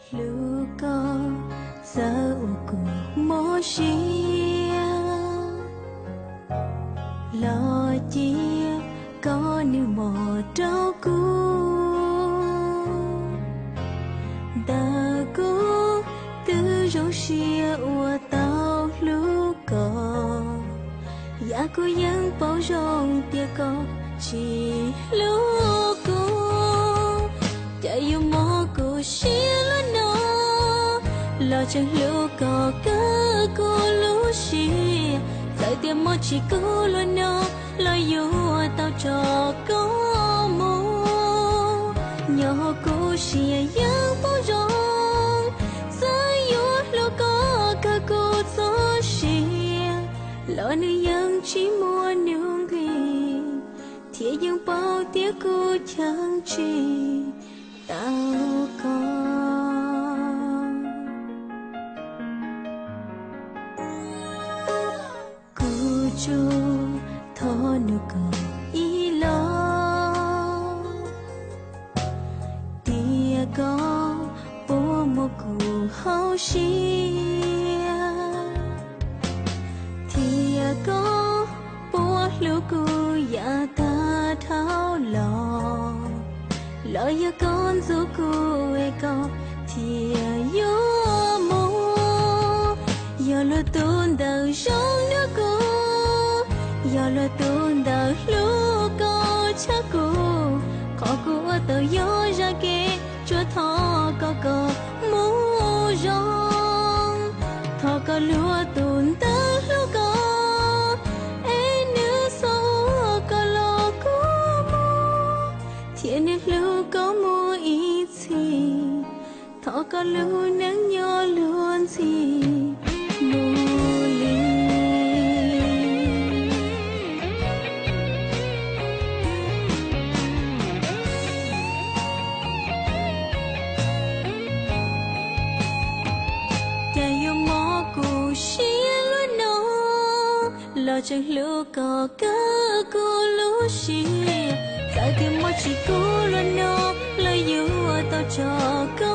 Hlub koj, txawm ua kuv mob siab los cia koj nws mos rau kuv. Ntawm kuv twb zoo siab uas tau hlub koj, yam kuv yeej paub zoo tias koj tsis hlub kuv. Cas yuav mob kuv siab luaj no, los tseem hlub koj kawg kuv lub siab. Txawm tias mob tsis kub luaj no, los yuav tau tso koj mus. Nyob hauv kuv siab yeej paub zoo, txawm yuav hlub koj kawg kuv txoj sia, los nws yeej tsis muaj nuj nqis, thiab yeej paub tias kuv cheem tsis tau koj. Kuv tsuas thov nug koj ib los, tias koj puas muaj kuv hauv siab, thiab koj puas hlub kuv yav tag dhau los. Los yog koj ntxub kuv es koj thiaj yuav mus. Yog luag tus ntawd zoo dua kuv, yog luag tus ntawd hlub koj tshaj kuv, qhov kuv ua tau yog zaj kev tsuas thov koj kom mus zoo. Thov koj luag tus ntawd hlub koj, es nws txhob ua koj los kuv mus, thiab nws hlub koj mus ib txhis. Thov koj lub neej nyob luag ntxhi mus li. Cas yuav mob kuv siab luaj no, los tseem hlub koj kawg kuv lub siab. Txawm tias mob tsis kub luaj no, los yuav tau tso koj